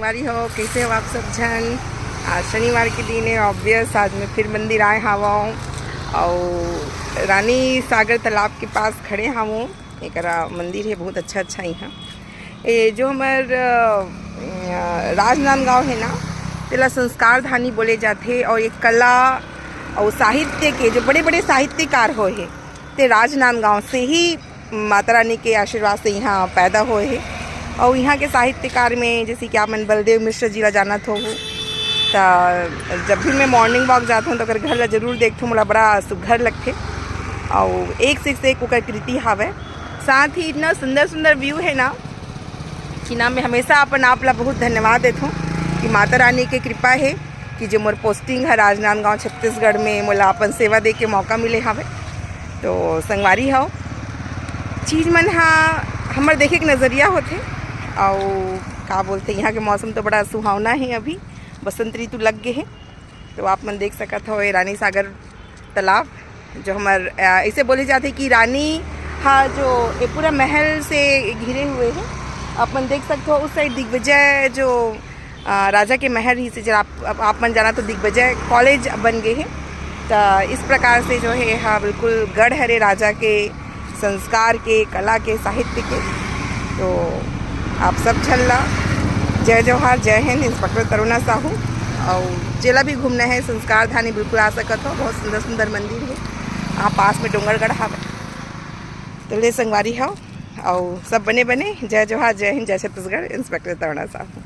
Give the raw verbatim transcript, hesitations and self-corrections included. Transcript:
संगवारी हो, कैसे हो आप सब झन? आज शनिवार के दिन है, ऑब्वियस आज मैं फिर मंदिर आए हावों और रानी सागर तालाब के पास खड़े हावों। एकरा मंदिर है बहुत अच्छा अच्छा यहाँ। ये जो हमर अ, राजनांदगांव है ना, तेला संस्कार धानी बोले जाथे और ये कला और साहित्य के जो बड़े बड़े साहित्यकार होए हे, ते राजनांदगांव से ही माता रानी के आशीर्वाद से यहाँ पैदा होए हे। और यहाँ के साहित्यकार में जैसे कि आप मन बलदेव मिश्र जी ला जानत हो, त जब भी मैं मॉर्निंग वॉक जात हूँ तो ओकर घर ला जरूर देखथूँ, मोला बड़ा सुघर लगथे। और एक से एक ओकर कृति हावय, साथ ही इतना सुंदर सुंदर व्यू है ना कि ना मैं हमेशा अपन आप ला बहुत धन्यवाद देथूँ कि माता रानी के कृपा है कि जो मोर पोस्टिंग है राजनांदगांव छत्तीसगढ़ में, मोला अपन सेवा दे के मौका मिले हवे। तो संगवारी हो, चीज मन हा हमर देखे के नजरिया होथे। और का बोलते, यहाँ के मौसम तो बड़ा सुहावना है, अभी बसंत ऋतु लग गए है। तो आप मन देख सकत हो ये रानी सागर तालाब, जो हमर अ, इसे बोले जाथे कि रानी हा जो ये पूरा महल से घिरे हुए है। आप मन देख सकते हो उस साइड दिग्विजय जो अ, राजा के महल ही से जरा आप, आप, आप मन जाना तो दिग्विजय कॉलेज बन गए है। तो इस प्रकार से जो है, हाँ, बिल्कुल गढ़ हरे राजा के संस्कार के, कला के, साहित्य के। तो आप सब झन ला जय जोहार, जय हिंद। इंस्पेक्टर तरुणा साहू। और जेला भी घूमना है संस्कार धानी बिल्कुल आ सकत हो, बहुत सुंदर सुंदर मंदिर है। यहाँ पास में डोंगरगढ़ हावे। तो ले संगवारी हो, और सब बने बने, जय जोहार, जय हिंद, जय छत्तीसगढ़। इंस्पेक्टर तरुणा साहू।